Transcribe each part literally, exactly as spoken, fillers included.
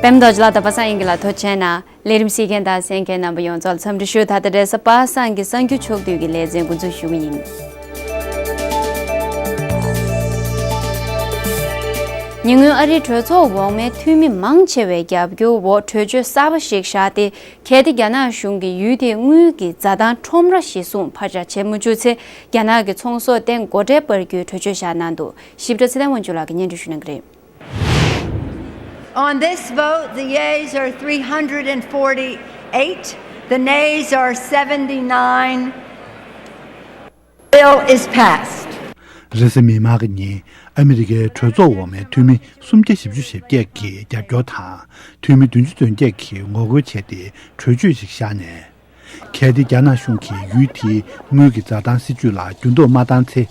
པད་མ་རྡོ་རྗེ་ལགས་དང་པ་སངས་དབྱངས་སྐྱིད་ལགས་ཐུགས་རྗེ་གནང་། ལས་རིམ་གཟིགས་མཁན་དང་གསན་མཁན་རྣམ་པ་ཡོངས་རྫོགས་ལ་འཚམས་འདྲི་ཞུ། ད་ལྟ་རེས་གཟའ་པ་སངས་ཀྱི་གསར་འགྱུར་ཕྱོགས་བསྡུས་ཀྱི་ལེ་ཚན་འགོ་འཛུགས་ཞུ་གི་ཡིན། ཉེ་སྔོན་ཨ་རིའི་གྲོས་ཚོགས་འོག་མའི་འཐུས་མི་མང་ཆེ་བའི་རྒྱབ་སྐྱོར་འོག་གྲོས་ཆོད་གསར་པ་ཞིག་བཞག་སྟེ། གལ་ཏེ་རྒྱ་ནག་གཞུང་གིས་ཡུལ་དེའི་དངུལ་གྱི་འཛའ་ཐང་ཁྲོམ་ར་གཞིར་བཟུང་ཕར་བཅག་བྱེད་མ་བཅུག་ཚེ། རྒྱ་ནག་གི་ཚོང་ཟོག་སྟེང་སྒོ་ཁྲལ་སྤར་རྒྱུའི་གྲོས་ཆོད་བཞག་གནང་འདུག། ཞིབ་ཕྲ་ཚེ་བརྟན་དབང་ཕྱུག་ལགས་ཀྱིས་སྙན་སྒྲོན་ཞུ་གནང་གི་རེད། On this vote, the yeas are three hundred forty-eight, the nays are seventy-nine. Bill is passed. རེས་གཟའ་མིག་དམར་གྱི་ཉིན་ཨ་མི་རི་ཀའི་གྲོས་ཚོགས་འོག་མའི་འཐུས་མི་སུམ་བརྒྱ་བཞི་བཅུ་ཞེ་བརྒྱད་ཀྱིས་རྒྱབ་སྐྱོར་དང་། འཐུས་མི་བདུན་ཅུ་དོན་བརྒྱད་ཀྱིས་ངོ་རྒོལ་བྱས་ཏེ་གྲོས་ཆོད་ཞིག་བཞག་ནས། གལ་ཏེ་རྒྱ་ནག་གཞུང་གིས་ཡུལ་དེའི་དངུལ་གྱི་འཛའ་ཐང་སྲིད་ཇུས་ལ་འགྱུར་ལྡོག་མ་བཏང་ཚེ།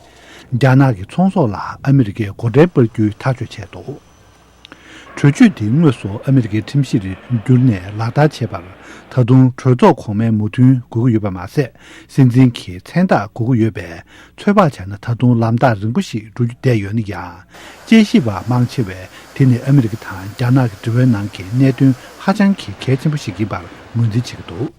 རྒྱ་ནག་གི་ཚོང་ཟོག་ལ་ཨ་མི་རི་ཀས་སྒོ་ཁྲལ་སྤར་རྒྱུའི་ཐག་གཅོད་བྱས་འདུག། གྲོས་ཆོད་དེ་དངོས་སུ་ཨ་མི་རི་ཀའི་ཁྲིམས་གཞིར་བསྒྱུར་ནས་ལག་བསྟར་བྱེད་པར་ད་དུང་གྲོས་ཚོགས་གོང་མའི་མོས་མཐུན་དགོས་ཀྱི་ཡོད་པ་མ་ཟད། སྲིད་འཛིན་གྱི་མཚན་རྟགས་དགོས་ཀྱི་ཡོད་པས། ཚོད་དཔག་བྱས་ན་ད་དུང་ལམ་ཐག་རིང་པོ་ཞིག་འགྲོ་རྒྱུ་བསྡད་ཡོད་ན་ཡང་། དཔྱད་ཞིབ་པ་མང་ཆེ་བས་དེ་ནི་ཨ་མི་རི་ཀ་དང་རྒྱ་ནག་གི་འབྲེལ་བའི་ནང་གི་གནད་དོན་ཧ་ཅང་གི་གལ་ཆེན་པོ་ཞིག་ཡིན་པར་ངོས་འཛིན་བྱེད་ཀྱི་འདུག།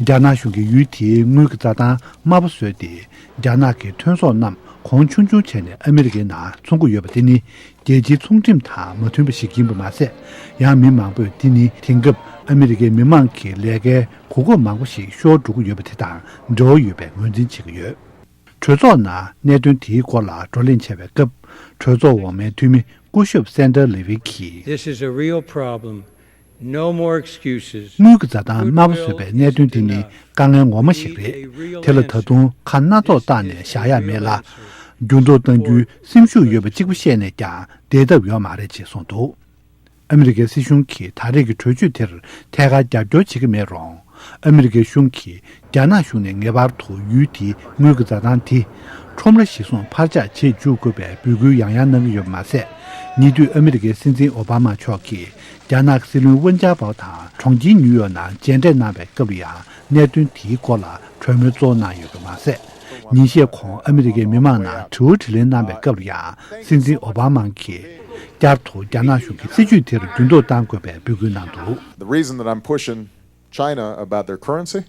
རྒྱ་ནག་གཞུང་གིས་ཡུལ་དེའི་དངུལ་གྱི་འཛའ་ཐང་དམའ་པོ་བཟོས་ཏེ། རྒྱ་ནག་གི་ཐོན་ཟོག་རྣམས་གོང་ཆུང་ཆུང་བྱས་ནས་ཨ་མི་རི་ཀའི་ནང་འཚོང་གི་ཡོད་པ་དེ་ནི། རྒྱལ་སྤྱིའི་ཚོང་ཁྲིམས་དང་མ་མཐུན་པ་ཞིག་ཡིན་པ་མ་ཟད། ཡང་མི་མང་པོས་དེ་ནི་དེང་སྐབས་ཨ་མི་རི་ཀའི་མི་མང་གི་ལས་ཀའི་གོ་སྐབས་མང་པོ་ཞིག་ཤོར་འགྲོ་གི་ཡོད་པ་དེ་དང་འབྲེལ་བ་ཡོད་པའི་ངོས་འཛིན་བྱེད་ཀྱི་ཡོད། གྲོས་ཚོགས་ནང་གནད་དོན་དེའི་སྐོར་ལ་བགྲོ་གླེང་བྱས་པའི་སྐབས། གྲོས་ཚོགས་འོག་མའི་འཐུས་མི་སྐུ་ཞབས་སན་ཏར་ལེ་ཝི་གིས། This is a real problem. No more excuses. དངུལ་གྱི་འཛའ་ཐང་དམའ་པོ་བཟོས་པའི་གནད་དོན་དེ་ནི་དཀའ་ངལ་ངོ་མ་ཞིག་རེད། དེ་ལ་ད་དུང་ཁ་སྣ་ཚོགས་བཏགས་ནས་བཞག་ཡ་མེད་ལ། འགྱུར་ལྡོག་གཏང་རྒྱུའི་སེམས་ཤུགས་ཡོད་པ་གཅིག་པུ་བཤད་ནས་ཀྱང་བསྡད་ཐབས་ཡོད་མ་རེད་ཅེས་གསུངས་འདུག། ཨ་མི་རི་ཀའི་སྲིད་གཞུང་གིས་ད་རེས་ཀྱི་གྲོས་ཆོད་དེར་ཐད་ཀར་རྒྱབ་སྐྱོར་བྱེད་ཀྱི་མེད་རུང་། ཨ་མི་རི་ཀའི་གཞུང་གིས་རྒྱ་ནག་གཞུང་ནས་ངེས་པར་དུ་ཡུལ་དེའི་དངུལ་གྱི་འཛའ་ཐང་དེ་ཁྲོམ་ར་གཞིར་བཟུང་ཕར་བཅག་བྱེད་འཇུག་དགོས་པའི་འབོད་སྐུལ་ཡང་ཡང་གནང་གི་ཡོད་པ་མ་ཟད། ཉེ་དུས་ཨ་མི་རི་ཀའི་སྲིད་འཛིན་ཨོ་བྷ་མ་མཆོག་གིས་རྒྱ་ནག་གི་སྲིད་བློན་ཝུན་ཅཱ་པའོ་དང་གྲོང་ཁྱེར་ནིའུ་ཡོག་ནང་མཇལ་འཕྲད་གནང་བའི་སྐབས་ལ་ཡང་གནད་དོན་དེའི་སྐོར་ལ་གྲོས་མོལ་གཙོ་བོ་གནང་ཡོད་པ་མ་ཟད། ཉིན་ཤས་གོང་ཨ་མི་རི་ཀའི་མི་མང་ནང་དྲི་བ་དྲིས་ལན་གནང་བའི་སྐབས་ལ་ཡང་སྲིད་འཛིན་ཨོ་བྷ་མ་གིས་བསྐྱར་དུ་རྒྱ་ནག་གཞུང་གི་སྲིད་ཇུས་དེར་འགྱུར་ལྡོག་གཏང་དགོས་པའི་འབོད་སྐུལ་གནང་འདུག། The reason that I'm pushing China about their currency,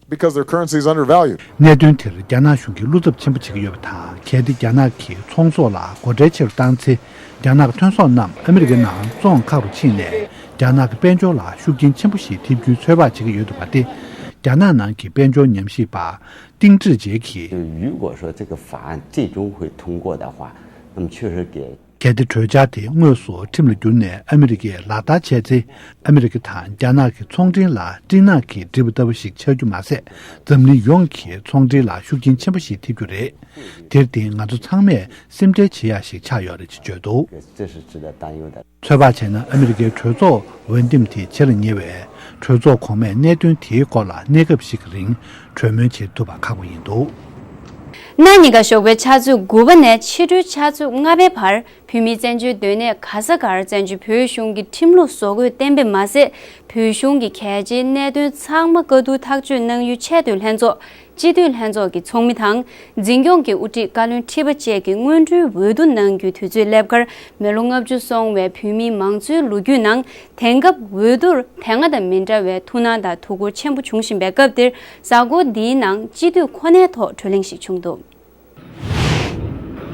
because their currency is undervalued. གནད་དོན་དེར་རྒྱ་ནག་གཞུང་གིས་བློ་འཚབ་ཆེན་པོ་བྱེད་ཀྱི་ཡོད་པ་དང་། གལ་ཏེ་རྒྱ་ནག་གི་ཚོང་ཟོག་ལ་སྒོ་ཁྲལ་ཆེ་རུ་བཏང་ཚེ། རྒྱ་ནག་གི་ཐོན་ཟོག་རྣམས་ཨ་མི་རི་ཀའི་ནང་བཙོང་ཁག་རུ་ཕྱིན་ནས། རྒྱ་ནག་གི་དཔལ་འབྱོར་ལ་ཤུགས་རྐྱེན་ཆེན་པོ་ཞིག་ཐེབས་རྒྱུའི་ཚོད་དཔག་བྱེད་ཀྱི་ཡོད་འདུག་པ་སྟེ། རྒྱ་ནག་ནང་གི་དཔལ་འབྱོར་ཉམས་ཞིབ་པ་ཏིང་ཀྲི་ཇེ་གིས། 就如果说这个法案最终会通过的话，那么确实给 གལ་ཏེ་གྲོས་འཆར་དེ་དངོས་སུ་ཁྲིམས་ལ་བསྒྱུར་ནས་ཨ་མི་རི་ཀས་ལག་བསྟར་བྱས་ཚེ། ཨ་མི་རི་ཀ་དང་རྒྱ་ནག་གི་ཚོང་འབྲེལ་ལ་སྤྲིན་ནག་གིས་བསྒྲིབས་པ་ལྟ་བུ་ཞིག་ཆགས་རྒྱུ་མ་ཟད། འཛམ་གླིང་ཡོངས་ཀྱི་ཚོང་འབྲེལ་ལ་ཤུགས་རྐྱེན་ཆེན་པོ་ཞིག་ཐེབས་རྒྱུ་རེད། དེར་བརྟེན་ང་ཚོ་ཚང་མས་སེམས་ཁྲལ་བྱེད་ཡ་ཞིག་ཆགས་ཡོད་རེད་ཅེས་བརྗོད་འདུག། 这是值得担忧的。 ཚོད་དཔག་བྱས་ན། ཨ་མི་རི་ཀའི་གྲོས་ཚོགས་འོས་འདེམས་དེ་བྱེད་ལ་ཉེ་བས། གྲོས་ཚོགས་གོང་མས་གནད་དོན་དེའི་སྐོར་ལ་གནས་སྐབས་ཤིག་གི་རིང་གྲོས་མོལ་བྱེད་ཐུབ་པ་ཁག་པོ་ཡིན་འདུག། གནངས་ཉིན་ཀ་ཞོགས་པའི་ཆུ་ཚོད་དགུ་པ་ནས་ཕྱི་དྲོའི་ཆུ་ཚོད་ལྔ་པའི་བར། བོད་མིའི་བཙན་བྱོལ་སྡོད་གནས་ག་ས་གར་བཙན་བྱོལ་བོད་གཞུང་གི་ཁྲིམས་ལུགས་བཟོ་འགོད་གཏན་འབེབས་མ་ཟད། བོད་གཞུང་གི་གལ་ཆེའི་གནད་དོན་ཚང་མ་བཀའ་བསྡུར་ཐག་གཅོད་གནང་ཡུལ་ཆེས་མཐོའི་ལྷན་ཚོགས། སྤྱི་འཐུས་ལྷན་ཚོགས་ཀྱི་ཚོགས་མི་དང་། འཛིན་སྐྱོང་གི་དབུ་ཁྲིད་བཀའ་བློན་ཁྲི་པ་བཅས་ཀྱིས་སྔོན་འགྲོའི་འོས་བསྡུ་གནང་རྒྱུའི་དུས་ཚོད་སླེབས་ཁར། མི་ལོ་ལྔ་བཅུ་སོང་བའི་བོད་མིའི་མང་གཙོའི་ལོ་རྒྱུས་ནང་། དེང་སྐབས་འོས་བསྡུར་དེ་སྔ་དང་མི་འདྲ་བའི་ཐུགས་སྣང་དང་ཐུགས་ཁུར་ཆེན་པོ་འབྱུང་བཞིན་པའི་སྐབས་འདིར། གཟའ་འཁོར་འདིའི་ནང་སྤྱི་འཐུས་ཁོ་ནའི་ཐོག་བགྲོ་གླེང་ཞིག་བྱུང་འདུག།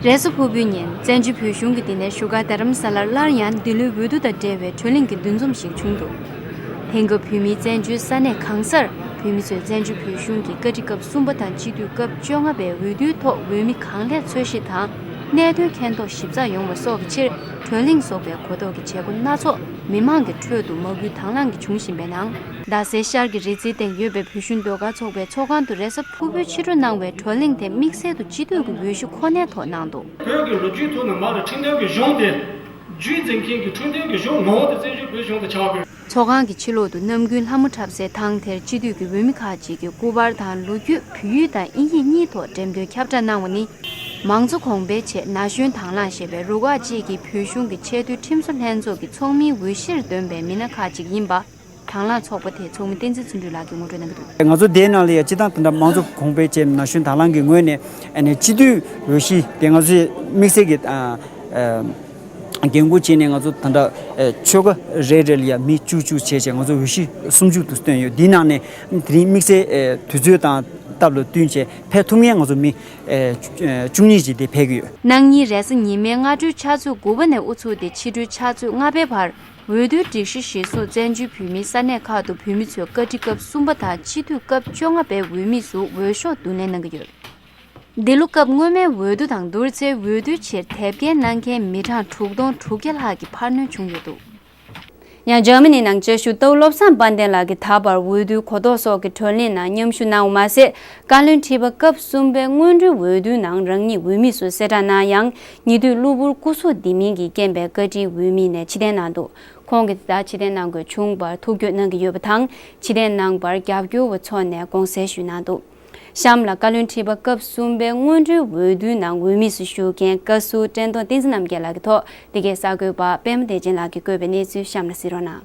རེས་གཟའ་ཕུར་བུའི་ཉིན། བཙན་བྱོལ་བོད་གཞུང་གིས་འདི་ནས་བཞུགས་སྒར་རྡ་རམ་ས་ལར་སླར་ཡང་འདི་ལོའི་འོས་བསྡུ་དང་འབྲེལ་བའི་བགྲོ་གླེང་གི་འདུ་འཛོམས་ཤིག་བྱུང་འདུག། དེང་སྐབས་བོད་མིའི་བཙན་བྱོལ་ས་གནས་གང་སར། བོད་མི་ཚོས་བཙན་བྱོལ་བོད་གཞུང་གི་བཀའ་ཁྲི་སྐབས་གསུམ་པ་དང་སྤྱི་འཐུས་སྐབས་བཅོ་ལྔ་པའི་འོས་བསྡུའི་ཐོག་འོས་མི་གང་ལེགས་འཚོལ་ཞིབ་དང་། གནད་དོན་མཁྱེན་རྟོགས་ཞིབ་ཚགས་ཡོང་བ་སོགས་ཀྱི་ཕྱིར། བགྲོ་གླེང་སོགས་པའི་གོ་རྟོགས་ཀྱི་བྱེད་སྒོ་སྣ་ཚོགས་མི་མང་གི་ཁྲོད་དུ་མ་བསྐུལ་དང་བླངས་ཀྱིས་འབྱུང་བཞིན་པའི་ནང་། རྡ་སའི་ཤར་གྱི་རི་རྩེའི་སྟེང་ཡོད་པའི་བོད་གཞོན་ཟློས་གར་ཚོགས་པའི་ཚོགས་ཁང་དུ་རེས་གཟའ་ཕུར་བུའི་ཕྱི་དྲོ་གནང་བའི་བགྲོ་གླེང་དེ་དམིགས་བསལ་དུ་སྤྱི་འཐུས་ཀྱི་འོས་གཞི་ཁོ་ནའི་ཐོག་གནང་འདུག། བོད་ཀྱི་ལོ་རྒྱུས་ཐོག་ནས་མ་རེད། ཁྲིམས་དོན་གྱི་གཞུང་དེ་རྒྱུད་འཛིན་མཁན་གྱི་ཁྲིམས་དོན་གྱི་གཞུང་ངོ་བོ་དེ་བཙན་བྱོལ་བོད་གཞུང་དུ་ཆགས་དགོས། ཚོགས་ཁང་གི་ཕྱི་ལོགས་དུ་ནམ་རྒྱུན་ལྷ་མོ་འཁྲབ་སའི་ཐང་དེར་སྤྱི་འཐུས་ཀྱི་འོས་མི་ཁག་ཅིག་གིས་སྐུ་པར་དང་ལོ་རྒྱུས། བོད་ཡིག་དང་དབྱིན་ཡིག་གཉིས་ཐོག་འགྲེམས་སྟོན་ཁྱབ་བསྒྲགས་གནང་བ་ནི། མང་གཙོ་གོང་འཕེལ་ཆེད་ན་གཞོན་དང་བླངས་ཞེས་པའི་རུ་ཁག་ཅིག་གིས་བོད་གཞུང་གི་ཆེས་མཐོའི་ཁྲིམས་བཟོ་ལྷན་ཚོགས་ཀྱི་ཚོགས་མིའི་འོས་གཞིར་འདོན་པའི་མི་སྣ་ཁག་ཅིག་ཡིན་པ། དང་བླངས་ཚོགས་པ་དེའི་ཚོགས་མི་བསྟན་འཛིན་བརྩོན་འགྲུས་ལགས་ཀྱིས་ངོ་སྤྲོད་གནང་གི་འདུག། ང་ཚོ་དེའི་ནང་ལ་ཡང་སྤྱི་བཏང་དེ་འདྲ་མང་གཙོ་གོང་འཕེལ་ཅན་ན་གཞོན་དང་བླངས་ཀྱི་ངོས་ནས་ཨ་ནི་སྤྱི་འཐུས་འོས་གཞི་དེ་ང་ཚོས་དམིགས་བསལ་གྱི་ཨ་ཨ་ འགན་འཁུར་བྱས་ནས་ང་ཚོ་ད་ལྟ་ཨེ་ཆོལ་ཁ་རེ་རེ་ལ་ཡ་མི་བཅུ་བཅུ་བྱས་བྱས་ང་ཚོ་འོས་གཞི་སུམ་ཅུ་དུ་བཏོན་ཡོད། འདིའི་ནང་ནས་དེ་རིང་དམིགས་བསལ་ཨེ་དུས་ཚོད་དང་སྟབས་ལ་བསྟུན་བྱས་ཕེབས་ཐུབ་མཁན་ང་ཚོ་མི་ཨེ་བཅུ་ཨེ་བཅུ་གཉིས་ཅིག་དེ་ཕེབས་ཀྱི་ཡོད། གནངས་ཉིན་རེས་གཟའ་ཉི་མའི་སྔ་དྲོའི་ཆུ་ཚོད་དགུ་པ་ནས་དབུ་ཚུགས་ཏེ་ཕྱི་དྲོའི་ཆུ་ཚོད་ལྔ་པའི་བར་འོས་བསྡུའི་སྒྲིག་གཞི་གཞིར་བཟུང་བཙན་བྱོལ་བོད་མིའི་ས་གནས་ཁག་ཏུ་བོད་མི་ཚོས་བཀའ་ཁྲི་སྐབས་གསུམ་པ་དང་སྤྱི་འཐུས་སྐབས་བཅོ་ལྔ་པའི་འོས་མི་ཚོ་འོས་ཤོག་བསྡུ་ལེན་གནང་གི་ཡོད། འདི་ལོ་སྐབས་སྔོན་མའི་འོས་བསྡུ་དང་བསྡུར་ཚེ་འོས་བསྡུའི་ཆེད་དེབ་སྐྱེལ་གནང་མཁན་མི་གྲངས་དྲུག་སྟོང་དྲུག་བརྒྱ་ལྷག་གི་འཕར་སྣོན་བྱུང་ཡོད་འདུག། ཡང་འཇར་མ་ནི་ནང་བཅའ་བཞུགས་རྟའུ་བློ་བཟང་དཔལ་ལྡན་ལགས་ཀྱིས་ད་བར་འོས་བསྡུའི་གོ་རྟོགས་སོགས་ཀྱི་བགྲོ་གླེང་ནང་མཉམ་ཞུགས་གནང་བ་མ་ཟད། བཀའ་བློན་ཁྲི་པ་སྐབས་གསུམ་པའི་སྔོན་འགྲོའི་འོས་བསྡུའི་ནང་རང་ཉིད་འོས་མི་ཚོ་གསལ་བསྒྲགས་གནང་ཡང་། ཉེ་དུས་གློ་བུར་སྐུ་གཟུགས་ལྡེམ་མིན་གྱི་རྐྱེན་པས་བཀའ་ཁྲིའི་འོས་མི་ནས་ཕྱིར་འཐེན་གནང་འདུག། ཁོང་གིས་དེ་ལྟར་ཕྱིར་འཐེན་གནང་དགོས་བྱུང་བར་ཐུགས་འགྱོད་གནང་གི་ཡོད་པ་དང་། ཕྱིར་འཐེན་གནང་བར་རྒྱབ་སྐྱོར་བ་ཚོ་ནས་དགོངས་སེལ་ཞུས་གནང་འདུག། གཤམ་ལ་བཀའ་བློན་ཁྲི་པ་སྐབས་གསུམ་པའི་སྔོན་འགྲོའི་འོས་བསྡུའི་ནང་འོས་མི་སུ་ཞུ་མཁན་བཀའ་ཟུར་བཀྲས་མཐོང་བསྟན་འཛིན་རྣམ་རྒྱལ་ལགས་ཀྱི་ཐོག་འདི་གའི་གསར་འགོད་པ་པད་མ་བདེ་ཆེན་ལགས་ཀྱིས་བཀོད་པའི་གནས་ཚུལ་གཤམ་ལ་གཟིགས་རོགས་གནང་།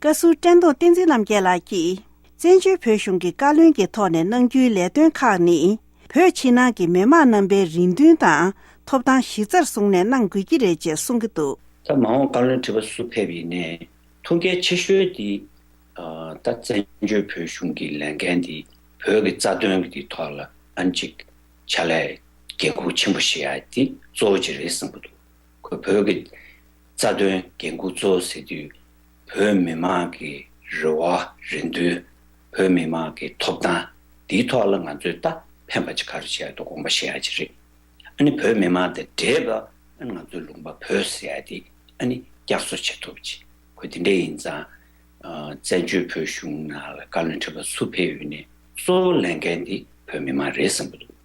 བཀའ་ཟུར་བཀྲས་མཐོང་བསྟན་འཛིན་རྣམ་རྒྱལ་ལགས་ཀྱིས་བཙན་བྱོལ་བོད་གཞུང་གི་བཀའ་བློན་གྱི་ཐོག་ནས་གནང་རྒྱུའི་ལས་དོན་ཁག་ནི་བོད་ཕྱི་ནང་གི་མི་མང་རྣམ་པའི་རེ་འདུན་དང་ཐོབ་ཐང་གཞི་རྩར་བཟུང་ནས་གནང་དགོས་ཀྱི་རེད་ཅེས་གསུང་གི་འདུག། ད་མ་འོངས་བཀའ་བློན་ཁྲི་པ་སུ་ཕེབས་ཡིན་ནའི་ཐུགས་འགན་ཆེ་ཤོས་དེ་ད་བཙན་བྱོལ་བོད་གཞུང་གི་ལས་འགན་དེ་བོད་ཀྱི་རྩ་དོན་གྱི་ཐོག་ལ་ཨ་ནི་ཅིག་ཕྱག་ལས་འགན་འཁུར་ཆེན་པོ་བཞེས་ཡ་དེ་གཙོ་བོ་ཅིག་རེད་བསམ་གྱི་འདུག། ཁོས་བོད་ཀྱི་རྩ་དོན་འགན་འཁུར་གཙོ་བོ་ཟེར་དུས་བོད་མི་མང་གི་རེ་བ་རེ་འདུན། བོད་མི་མང་གི་ཐོབ་ཐང་དེའི་ཐོག་ལ་ང་ཚོས་ད་ཕན་པ་ཅིག་ག་རེ་བྱེད་ཡ་འདུག་དགོངས་པ་བཞེས་ཡ་ཅིག་རེད། ཨ་ནི་བོད་མི་མང་དང་འབྲེལ་བ་ཨ་ནི་ང་ཚོའི་ལུང་པ་བོད་ཟེར་ཡ་དེ་ཨ་ནི་བསྐྱར་གསོ་བྱེད་ཐུབ་ཅིག། ཁོས་དེ་འདྲ་ཡིན་ཙང་བཙན་བྱོལ་བོད་གཞུང་ནང་ལ་བཀའ་བློན་ཁྲི་པ་སུ་ཕེབས་ཡོད་ནའི་གཙོ་བོ་ལས་འགན་དེ་བོད་མི་མང་རེད་བསམ་གྱི་འདུག།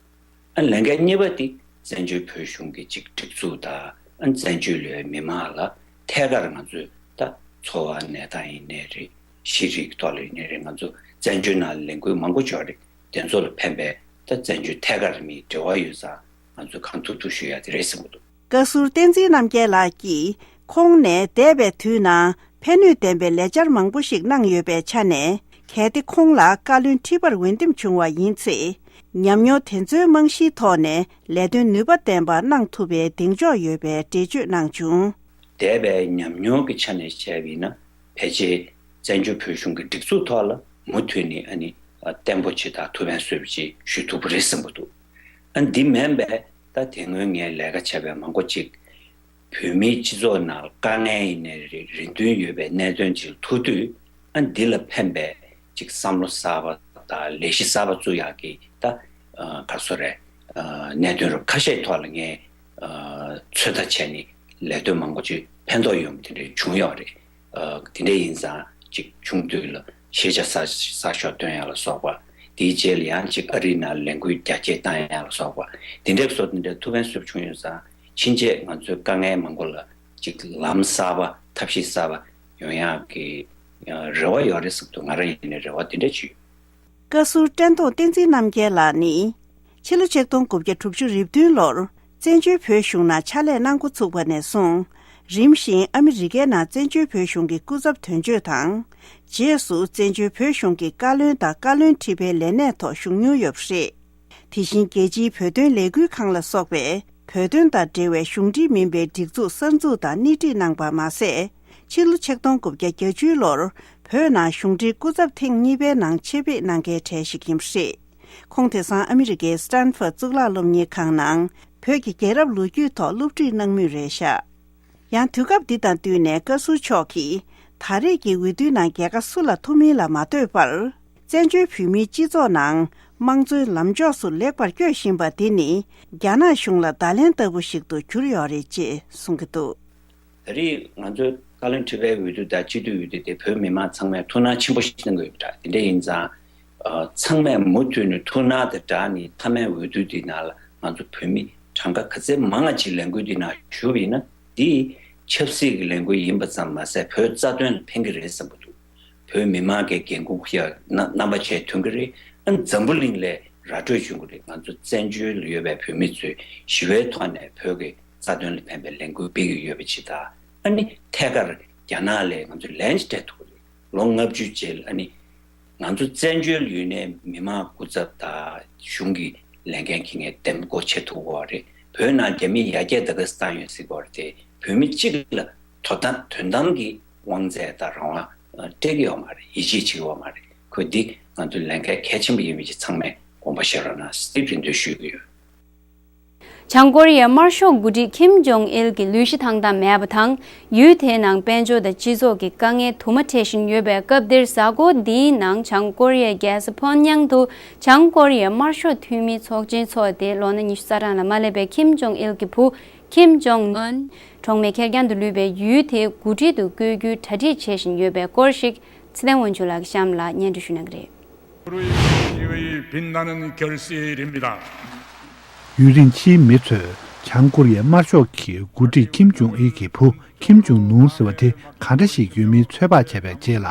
ཨ་ལས་འགན་གཉིས་པ་དེ་བཙན་བྱོལ་བོད་གཞུང་གི་ཅིག་སྒྲིག་འཛུགས་དང་ཨ་བཙན་བྱོལ་ལ་ཡོད་མི་མང་ལ་ཐད་ཀར་ང་ཚོས་ད་འཚོ་བ་གནས་སྟངས་ཡིན་ནའི་རེད། ཤེས་རིག་ཐོག་ལ་ཡིན་ནའི་རེད། ང་ཚོ་བཙན་བྱོལ་ནང་ལས་འགུལ་མང་པོ་ཅིག་ཡོད་རེད། དེ་ཚོ་ལ་ཕན་པའི་ད་བཙན་བྱོལ་ཐད་ཀར་མིའི་འབྲེལ་བ་ཡོད་ཙང་ང་ཚོས་གང་ཐུབ་ཐུབ་ཞུ་ཡ་དེ་རེད་བསམ་གྱི་འདུག། བཀའ་ཟུར་བསྟན་འཛིན་རྣམ་རྒྱལ་ལགས་ཀྱིས་ཁོང་ནས་འདས་པའི་དུས་ནང་ཕན་ནུས་ལྡན་པའི་ལས་འཆར་མང་པོ་ཞིག་གནང་ཡོད་པའི་ཆ་ནས། གལ་ཏེ་ཁོང་ལ་བཀའ་བློན་ཁྲི་པར་འོས་འདེམས་བྱུང་བ་ཡིན་ཚེ། ཉམས་མྱོང་དེ་ཚོའི་རྨང་གཞིའི་ཐོག་ནས་ལས་དོན་ནུས་པ་ལྡན་པ་གནང་ཐུབ་པའི་གདེང་འཇོག་ཡོད་པའི་འགྲེལ་བརྗོད་གནང་བྱུང་། འདས་པའི་ཉམས་མྱོང་གི་ཆ་ནས་བཤད་པ་ཡིན་ན། ཕལ་ཆེར་བཙན་བྱོལ་བོད་གཞུང་གི་སྒྲིག་འཛུགས་ཐོག་ལ་མུ་མཐུད་ནས་ཨ་ནི་བརྟན་པོ་ཅིག་དང་ཐུགས་ཕན་གསོས་པ་ཅིག་ཞུ་ཐུབ་ཀྱི་རེད་བསམ་གྱི་འདུག། ཨ་འདི་མིན་པའི་ད་དེ་སྔོན་ངས་ལས་ཀ་བྱས་པའི་མང་པོ་ཅིག་བོད་མིའི་སྤྱི་ཚོགས་ནང་དཀའ་ངལ་ཡིན་ནའི་རེད། རེ་འདུན་ཡོད་པའི་གནད་དོན་ཅིག་ལ་ཐུག་དུས་ཨ་འདི་ལ་ཕན་པའི་ཅིག་བསམ་བློ་གསར་པ་དང་ལས་གཞི་གསར་པ་བཙུགས་ཡག་གི་ད་ག་སོ་རེད། གནད་དོན་རུ་ཁ་ཤས་ཐོག་ལ་ངས་ཚོད་ལྟ་བྱས་ནས་ལས་དོན་མང་པོ་ཅིག་ཕན་ཐོགས་ཡོང་བ་དེ་འདྲ་བྱུང་ཡོད་རེད། དེ་འདྲ་ཡིན་ཙང་ཅིག་ཆུང་དུས་ལ་ཤེས་བྱ་གསར་གསར་ཤོག་བཏོན་ཡག་ལ་སོགས་པ། དེའི་རྗེས་ལ་ཡང་ཅིག་ཨ་རིའི་ནང་ལས་འགུལ་རྒྱ་སྐྱེད་བཏང་ཡག་ལ་སོགས་པ། དེ་འདྲའི་བཟོ་དེ་འདྲའི་ཐུགས་ཕན་གསོས་པ་བྱུང་ཡོད་ཙང་། ཕྱིན་ཆད་ང་ཚོའི་དཀའ་ངལ་མང་པོ་ལ་ཅིག་ལམ་གསར་པ་ཐབས་ཤེས་གསར་པ་ཡོང་ཡག་གི་རེ་བ་ཡོད་རེད་བསམ་འདུག། ང་རང་ཡིན་ནའི་རེ་བ་དེ་འདྲ་བྱེད་ཡོད། བཀའ་ཟུར་བཀྲས་མཐོང་བསྟན་འཛིན་རྣམ་རྒྱལ་ལགས་ནི། ཕྱི་ལོ་ཆིག་སྟོང་དགུ་བརྒྱ་དྲུག་ཅུ་རེ་བདུན་ལོར་བཙན་བྱོལ་བོད་གཞུང་ནང་ཕྱག་ལས་གནང་འགོ་ཚུགས་པ་ནས་བཟུང་། རིམ་བཞིན་ཨ་མི་རི་ཀའི་ནང་བཙན་བྱོལ་བོད་གཞུང་གི་སྐུ་ཚབ་དོན་གཅོད་དང་། རྗེས་སུ་བཙན་བྱོལ་བོད་གཞུང་གི་བཀའ་བློན་དང་བཀའ་བློན་ཁྲི་པའི་ལས་གནས་ཐོག་ཞུགས་མྱོང་ཡོད་པ་རེད། དེ་བཞིན་རྒྱལ་སྤྱིའི་བོད་དོན་ལས་འགུལ་ཁང་ལ་སོགས་པའི་བོད་དོན་དང་འབྲེལ་བའི་གཞུང་འབྲེལ་མིན་པའི་སྒྲིག་འཛུགས་གསར་འཛུགས་དང་སྣེ་ཁྲིད་གནང་པ་མ་ཟད། ཕྱི་ལོ་ཆིག་སྟོང་དགུ་བརྒྱ་བརྒྱད་ཅུ་ལོར་བོད་ནང་གཞུང་འབྲེལ་སྐུ་ཚབ་ཐེངས་གཉིས་པའི་ནང་ཆེད་ཕེབས་གནང་མཁན་གྲས་ཤིག་ཡིན་པ་རེད། ཁོང་དེང་སང་ཨ་མི་རི་ཀའི་སི་ཏན་ཕོར་གཙུག་ལག་སློབ་གཉེར་ཁང་ནང་བོད་ཀྱི་རྒྱལ་རབས་ལོ་རྒྱུས་ཐོག་སློབ་ཁྲིད་གནང་མུས་རེད་ཤག། ཡང་དུས་སྐབས་འདི་དང་བསྟུན་ནས་བཀའ་ཟུར་མཆོག་གིས་ད་རེས་ཀྱི་འོས་བསྡུའི་ནང་རྒྱལ་ཁ་སུ་ལ་ཐོབ་མིན་ལ་མ་ལྟོས་པར། བཙན་བྱོལ་བོད་མིའི་སྤྱི་ཚོགས་ནང་དམངས་གཙོའི་ལམ་ཕྱོགས་སུ་ལེགས་པར་བསྐྱོད་བཞིན་པ་འདི་ནི་རྒྱ་ནག་གཞུང་ལ་བརྡ་ལན་ལྟ་བུ་ཞིག་ཏུ་གྱུར་ཡོད་རེད་ཅེས་གསུང་གི་འདུག། ད་རེས་ང་ཚོའི་བཀའ་བློན་ཁྲི་པའི་འོས་བསྡུ་དང་སྤྱི་འཐུས་འོས་བསྡུ་དེ་བོད་མི་མང་ཚང་མས་ཐུགས་སྣང་ཆེན་པོ་ཞིག་གནང་གི་ཡོད་པ་འདྲ། དེ་འདྲ་ཡིན་ཙང་། ཚང་མས་མུ་མཐུད་ནས་ཐུགས་སྣང་དང་སྦྲགས་ནས་མཐའ་མའི་འོས་བསྡུ་འདི་ནང་ལ་ང་ཚོ་བོད་མི་གྲངས་ཀ་ག་ཚད་མང་ང་ཅིག་ལས་འགུལ་འདི་ནང་ཞུགས་པ་ཡིན་ན། འདི་ཆབ་སྲིད་ཀྱི་ལས་འགུལ་ཡིན་པ་ཙམ་མ་ཟད་བོད་རྩ་དོན་ལ་ཕན་གྱི་རེད་བསམ་གྱི་འདུག། བོད་མི་མང་གི་འགན་འཁུར་ཡ་རྣམ་པ་བྱས་ཐོན་གྱི་རེད། ཨ་འཛམ་བུ་གླིང་ལ་ར་སྤྲོད་བྱུང་གི་རེད། ང་ཚོ་བཙན་བྱོལ་ལ་ཡོད་པའི་བོད་མི་ཚོས་ཞི་བའི་ཐོག་ནས་བོད་ཀྱི་རྩ་དོན་ལ་ཕན་པའི་ལས་འགུལ་སྤེལ་གྱི་ཡོད་པ་ཅིག་དང་། ཨ་ནི་ཐད་ཀར་རྒྱ་ནག་ལ་ང་ཚོས་ལན་ཅིག་སྤྲད་ཐུབ་ཀྱི་རེད། ལོ་ལྔ་བཅུ་རྗེས་ལ་ཨ་ནི་ང་ཚོ་བཙན་བྱོལ་ཡུལ་ནས་མི་མང་སྐུ་ཚབ་དང་གཞུང་གི་ལས་འགན་འཁྱེར་མཁན་འདེམས་བསྐོ་བྱེད་ཐུབ་ཀྱི་རེད། བོད་ནང་རྒྱ་མིས་ཡར་རྒྱས་ད་ག་སེ་བཏང་ཡོད་ཟེར་གྱི་ཡོད་རེད་དེ། བོད་མི་གཅིག་ལ་དོ་དམ་དོན་དམ་གྱི་དབང་ཚད་དང་རང་དབང་སྤྲད་ཀྱི་ཡོད་མ་རེད། ཡིད་ཆེས་བྱེད་ཀྱི་ཡོད་མ་རེད། ཁོས་འདི་ང་ཚོའི་ལས་འགན་གལ་ཆེན་པོ་ཡིན་པ་ཅིག་ཚང་མས་དགོངས་པ་བཞེས་རོགས་གནང་ཟེར་རེ་འདུན་ཞུ་གི་ཡོད། བྱང་ཀོ་རི་ཡའི་དམར་ཤོག་འགོ་ཁྲིད་ཁིམ་ཇོང་ཨིལ་གྱི་ལུས་གཤིས་ཐང་ཐང་མེད་པ་དང་། ཡུལ་དེའི་ནང་དཔལ་འབྱོར་དང་སྤྱི་ཚོགས་ཀྱི་དཀའ་ངལ་དུ་མ་འཕྲད་བཞིན་ཡོད་པའི་སྐབས་འདིར། གཟའ་འཁོར་འདིའི་ནང་བྱང་ཀོ་རི་ཡའི་རྒྱལ་ས་ཕོན་ཡང་དུ་བྱང་ཀོ་རི་ཡའི་དམར་ཤོག་འཐུས་མིའི་ཚོགས་ཆེན་འཚོགས་ཏེ། ལོ་ན་ཉི་ཤུ་རྩ་གྲངས་ལ་མ་སླེབས་པའི་ཁིམ་ཇོང་ཨིལ་གྱི་བུ་ཁིམ་ཇོང་ཨུན། གྲོགས་མེད་ཁེར་རྐྱང་དུ་ལུས་པའི་ཡུལ་དེའི་འགོ་ཁྲིད་དུ་བསྐོ་རྒྱུའི་གྲ་སྒྲིག་བྱེད་བཞིན་ཡོད་པའི་སྐོར་ཞིག་ཚེ་བརྟན་དབང་ཕྱུག་ལགས་ཀྱིས་གཤམ་ལ་སྙན་སྒྲོན་ཞུ་གནང་གི་རེད། 의 빛나는 결실입니다. ཡུན་རིང་ཕྱིའི་མི་ཚོས་བྱང་ཀོ་རི་ཡའི་དམར་ཤོག་གི་འགོ་ཁྲིད་ཁིམ་ཇོང་ཨིལ་གྱི་བུ་ཁིམ་ཇོང་ནུན་ཟེར་བ་དེ་གང་འདྲ་ཞིག་ཡོད་མིན་ཚོད་དཔག་བྱས་པའི་རྗེས་ལ།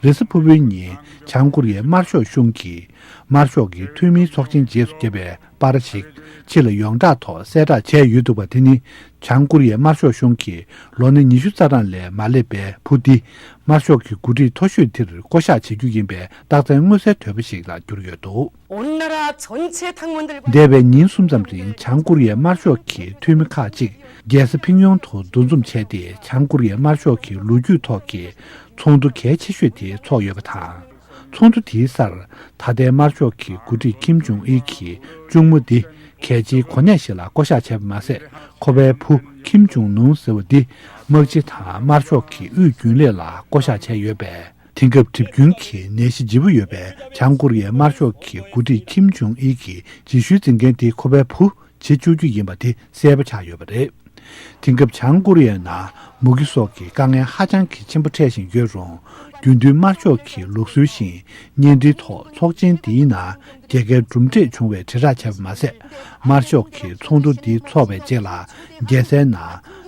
རེས་གཟའ་ཕུར་བུའི་ཉིན་བྱང་ཀོ་རི་ཡའི་དམར་ཤོག་གཞུང་གིས་དམར་ཤོག་གི་འཐུས་མིའི་ཚོགས་ཆེན་རྗེས་སུ་བརྒྱབ་པའི་པར་ཞིག་ཕྱི་ལ་ཡོངས་གྲགས་ཐོག་གསལ་བསྒྲགས་བྱས་ཡོད་འདུག་པ་དེ་ནི། བྱང་ཀོ་རི་ཡའི་དམར་ཤོག་གཞུང་གིས་ལོ་ན་ཉི་ཤུ་རྩ་གྲངས་ལས་མ་སླེབས་པའི་བུ་འདི་དམར་ཤོག་གི་འགོ་ཁྲིད་མཐོ་ཤོས་དེར་བསྐོ་གཞག་བྱེད་རྒྱུ་ཡིན་པའི་རྟགས་མཚན་མངོན་གསལ་དོད་པོ་ཞིག་ལ་གྱུར་ཡོད་འདུག། 온 나라 전체 당원들과 འདས་པའི་ཉིན་གསུམ་ཙམ་རིང་བྱང་ཀོ་རི་ཡའི་དམར་ཤོག་གི་འཐུས་མི་ཁག་ཅིག་རྒྱལ་ས་ཕིང་ཡོང་དུ་འདུ་འཛོམས་བྱས་ཏེ། བྱང་ཀོ་རི་ཡའི་དམར་ཤོག་གི་ལོ་རྒྱུས་ཐོག་གི་ཚོགས་འདུ་གལ་ཆེ་ཤོས་དེ་འཚོགས་ཡོད་པ་དང་། ཚོགས་འདུ་དེའི་སར་ད་ལྟའི་དམར་ཤོག་གི་འགོ་ཁྲིད་ཁིམ་ཇོང་ཨིལ་གྱི་གཅུང་མོ་འདི་གལ་ཆེའི་གོ་གནས་ཤིག་ལ་བསྐོ་གཞག་བྱས་པ་མ་ཟད། ཁོ་པའི་བུ་ཁིམ་ཇོང་ནུན་ཟེར་བ་འདི་དམག་སྤྱི་དང་དམར་ཤོག་གི་དབུས་རྒྱུན་ལས་ལ་བསྐོ་གཞག་བྱས་ཡོད་པས། དེང་སྐབས་གྲིབ་སྐྱོན་གྱི་ནད་གཞི་ལྗིད་པོ་ཡོད་པའི་བྱང་ཀོ་རི་ཡའི་དམར་ཤོག་གི་འགོ་ཁྲིད་ཁིམ་ཇོང་ཨིལ་གྱི་རྗེས་ཤུལ་འཛིན་མཁན་དེ་ཁོ་པའི་བུ་བྱེད་བཅུག་རྒྱུ་ཡིན་པ་དེ་གསལ་པོ་ཆགས་ཡོད་པ་རེད། དེང་སྐབས་བྱང་ཀོ་རི་ཡའི་ནང་མུ་གེ་སོགས་ཀྱི་དཀའ་ངལ་ཧ་ཅང་གི་ཆེན་པོ་འཕྲད་བཞིན་ཡོད་རུང་། རྒྱུན་མཐུད་དམར་ཤོག་གི་ལུགས་སྲོལ་བཞིན་བརྙན་འཕྲིན་ཐོག་ཚོགས་ཆེན་འདིའི་ནང་རྒྱལ་ཁའི་གྲུབ་འབྲས་བྱུང་བའི་དྲིལ་བསྒྲགས་བྱས་པ་མ་ཟད། དམར་ཤོག་གིས་ཚོགས་འདུ་འདི་འཚོགས་པའི་རྗེས་ལ། རྒྱལ་སའི་ནང་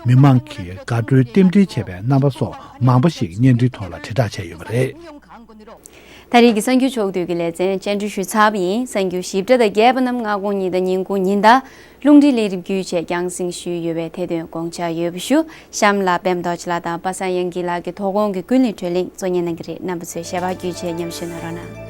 མི་མང་གིས་དགའ་སྤྲོའི་རྟེན་འབྲེལ་བྱས་པའི་རྣམ་པ་སོགས་མང་པོ་ཞིག་བརྙན་འཕྲིན་ཐོག་ལ་དྲིལ་བསྒྲགས་བྱས་ཡོད་པ་རེད། ད་རེས་ཀྱི་གསར་འགྱུར་ཕྱོགས་བསྡུས་ཀྱི་ལེ་ཚན་སྤྱན་འབུལ་ཞུས་ཚར་བ་ཡིན། གསར་འགྱུར་ཞིབ་ཕྲ་དང་རྒྱས་པ་རྣམས་སྔ་དགོང་ཉིན་དང་ཉིན་གུང་ཉིན་ལྟར་རླུང་འཕྲིན་ལས་རིམ་བརྒྱུད་བཅས་རྒྱང་སྲིང་ཞུས་ཡོད་པས་དེ་དོན་དགོངས་འཇགས་ཡོད་པ་ཞུ། གཤམ་ལ་པད་མ་རྡོ་རྗེ་ལགས་དང་པ་སངས་དབྱངས་སྐྱིད་ལགས་ཀྱིས་དོ་དགོང་གི་ཀུན་གླེང་བགྲོ་གླེང་གཙོ་གཉེར་གནང་གི་རེད། རྣམ་པ་ཚོས་ཞལ་པར་བརྒྱུད་བཅས་མཉམ་ཞུགས་གནང་རོགས་གནང་།